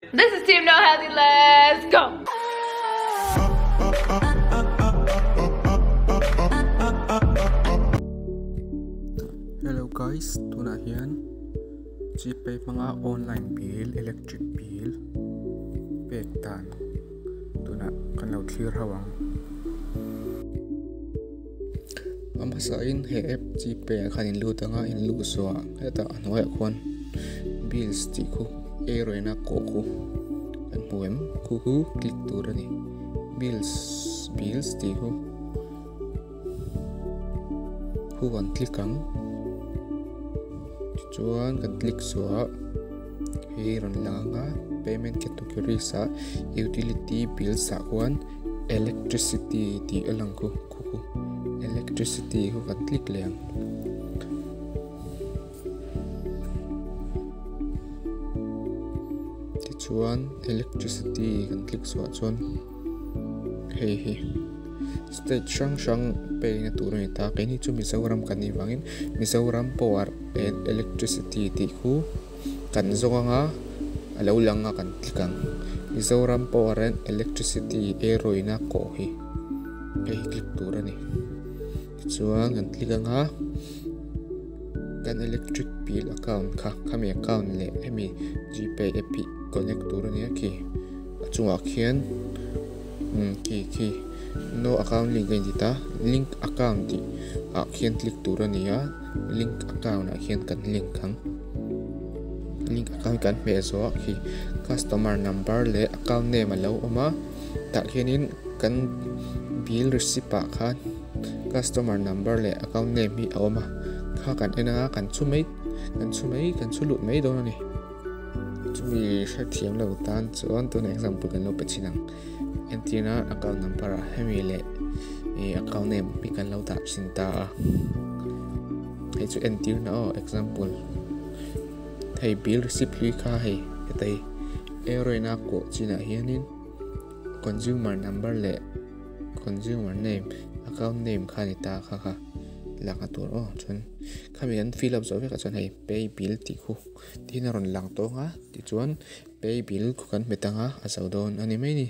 This is Team No Healthy. Let's go! Hello guys, tunah hian Gpay hmanga online bill, electric bill pek dan tunah kan lo thlir ho ang. A hmasain he app Gpay ah khan in lut anga in luh zawh ah hetah a hnuaiah khuan bills tih khu ei rawihna kawh khu kan hmu em khu khu click tur a ni bills bills tih khu khu kan click ang tichuan kan click zawh ah hei rawn lang anga payment categories ah utility bills ah khuan electricity tih a lang khu. Khu electricity khu kan click leh ang. Tichuan electricity kan click chhuah chuan hei hi state hrang hrang pay na tur a ni ta keini chu Mizoram kan nih vangin Mizoram power and electricity tih khu kan zawng anga a lo lang a kan click ang Mizoram power and electricity erawhina kawh hi. Hei hi click tur a ni tichuan kan click anga kan electric bill account kha khami account leh hemi gpay app hi connect tur a ni a khi a chungah khian umm khi khi no account link a inti ta link account tih ah khian click tur a ni a link account ah khian kan link ang link account kan hmeh zawh ah khi customer number leh account name a lo awm a. Tah khianin kan bill receipt ah khan customer number leh account name hi a awm a kha kan en anga kan chhu mai kan chhu mai kan chhu lut mai dawn a ni chumi hrethiam lo tan chuan tuna example kan lo pe chhin ang entirna account number ah hemi leh ih account name hi kan lo dah chhin ta a hei chu entirna aw example hei bill receipt hlui kha hei heta hi arrow in a kawh chinah hianin. Consumer number leh consumer name account name kha a ni ta kha kha lang a tur aw chuan khami an fill up zawh vekah chuan hei pay bill tih khu tin a rawn lang tawng a tichuan pay bill khu kan hmet ang a a zo dawn a ni mai a ni.